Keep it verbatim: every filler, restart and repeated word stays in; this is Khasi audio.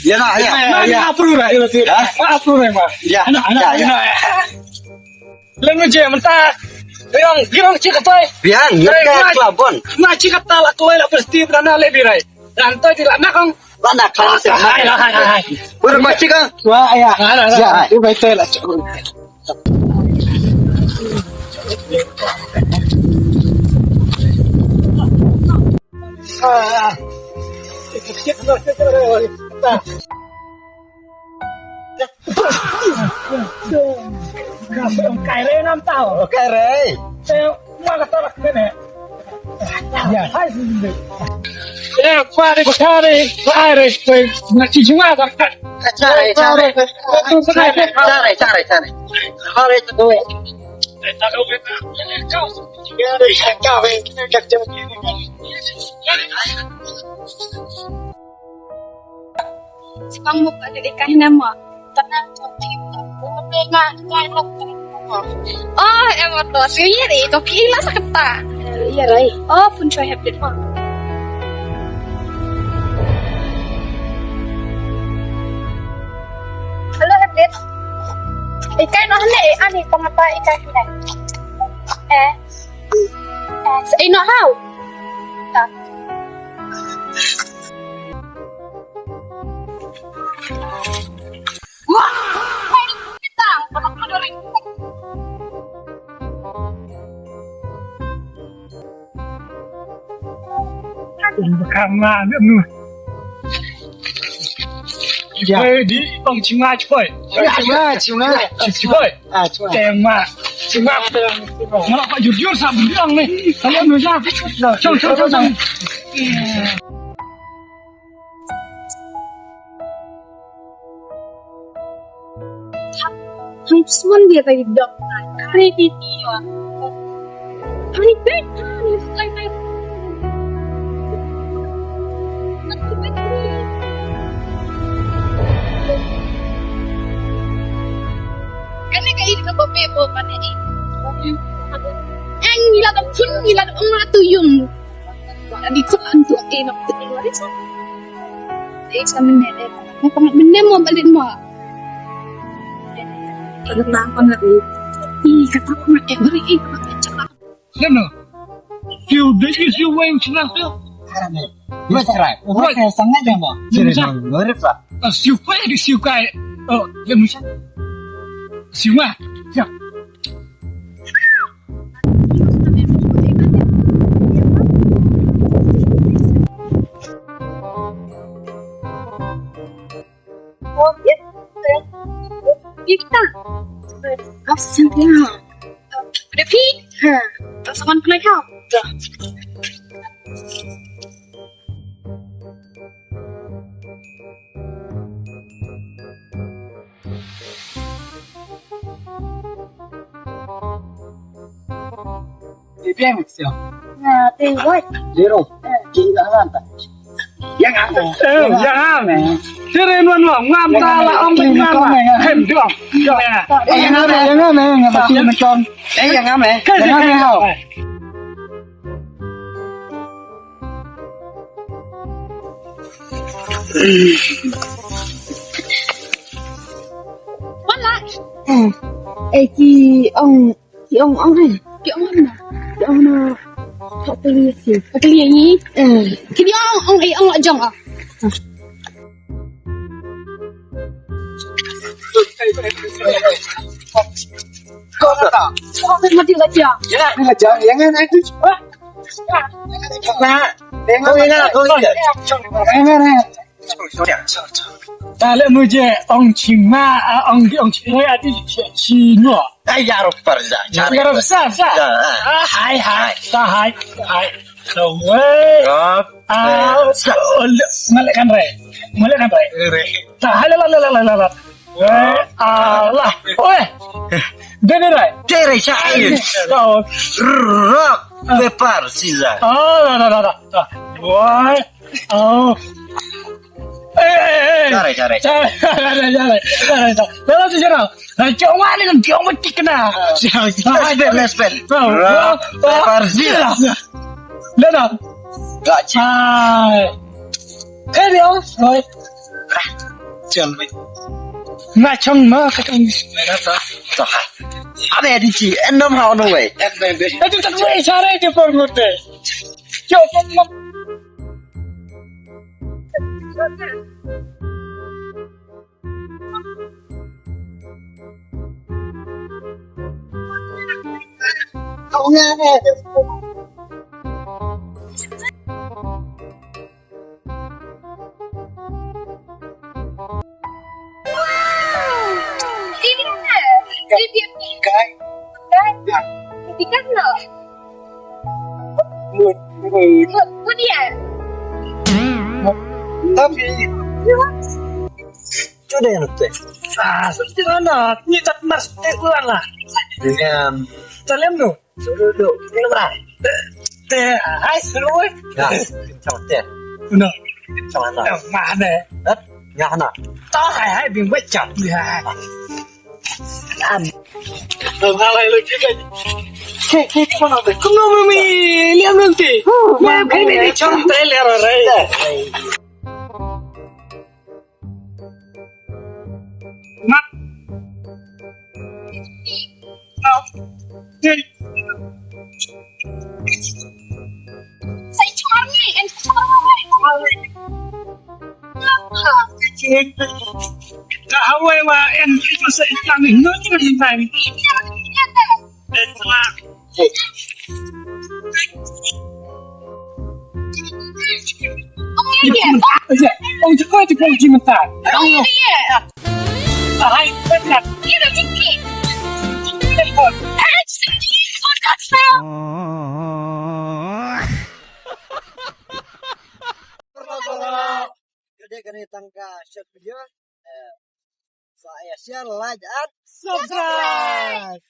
Ya, ya, ya, ya. Approve, ya, ya. Ya, ya, ya. Lem je mynta. Biang, biang chi katai. Biang, eh, ya, ma, klabon. Ma chi katai la koi la pasti bana le birai. Dan toi di la nak kong. La nak kong. Hai, hai, hai, hai. Pura ma chi kong. Wa, ya. Ya, hai. Ibai toi la. Kai re nam tau. Kai re. Eh, ma ka tarak kene. Ya, hai sini. Eh, kwa re, kwa re, kwa re, kwa re. Na chi juma ba. Chare, chare. Chare, chare, chare. Chare, chare. Sipang mo pale ikai na mo. Tanang ko ti ko. Ko pe nga ikai na ko. Oh, em mo to. Sige, ye, ko kila sa kata. Iya, Rai. Oh, pun cuy hapit mo. Hello, hapit. Ikai no hne, ani pangata ikai hne. Eh. Eh, sa ino hau. Ta. Kama anu. Chipoi di ong chima chipoi. Chima, chima. Chipoi. Ah, chima. Tema. Chima. Mana pak jujur sa bilang ni. Kalau nusah. Chong, chong, chong, chong. Hang smun dia tadi dok. Kare titi wa. Kare bet kare lai lai. Kane ka id ka bobe bo pane i. Ang ila ka pun ila ka ma tu yung. Adi ko antu e nok te ni wari sa. Eh, sa mene eh. Ne pang mene mo balin mo. Kata pang ri. Ih, kata pang ri. Eh, beri eh. Lem no. Siu dei siu weng china siu. Right, right. Right. Sangat dia mo. Siu weng, siu kai. Oh, lem siu. Siu ma. Siu. Kita. Absent ya. Ada pi. Ha. Tak sopan kena kau. Dah. Biang siang. Na, te wai. Zero. King dah lan ta. Yang am. Eh, yang am. Sere nuan nuan ngam ta la ong ngam. Hem dong. Dong ya. Eh, yang am, yang am, yang am. Eh, yang am. Yang am hao. Wala. Eh, ki ong, ki ong ong eh. Ki ong na. Ki ong na. Thok peli ki. Peli ni. Eh. Ki ong ong eh ong jong ah. Kau kata. Kau mati lagi. Ïa, ïa, ïa, ïa, ïa, ïa. Kong ïa, kong ïa. Ïa, ïa, ïa. Tahle mujhe ong chingma, ah, ong, ong chingma, ati chingma. Ai, ïa, ro par sa, ïa, ro sa, sa. Hai, hai, sa, hai, hai. Sa, wei. Ah, sa, oh, le, malik kan re. Malik kan re. Re. Sa, hai, la, la, la, la, la, la. Wei, ah, la. Oi. Dene re. Tere, sa, ai. Sa. Rock, paper, scissor. Ah, la, la, la, la. Wei. Oh. Eh, eh, eh. Jare, jare. Jare, jare, jare, jare. Dalam tu jare. Nah, jauh mana kan jauh mati kena. Let's bet, let's bet. Rock, paper, scissors. Dah, dah. Gotcha. Hai. Eh, dia. Hai. Jom, wei. Nga chong ma ka chong. Sa, sa. Abe di chi, endom ha no wei. Endom. Eh, tu tak wei, jare je por mute. Jom, jom, jom. Tapi tu deh nanti. Ah, seperti mana? Ni tak mas, eh, ulang lah. Dengan. Salam tu. Suruh duduk. Minum lah. Teh, hai, seru, eh. Ya, kencang teh. Benar. Kencang mana? Yang mana? Hah? Yang mana? Tau, hai, hai, bing wet jam. Ya. Am. Hai, hai, lagi kan. Cek, cek, mana tu? Kau mau mimi, lihat nanti. Huh, mau mimi ni cang teh, lihat orang. Mat. Mat. Jadi kane tang ka short video, eh, sa ïa share, like and subscribe.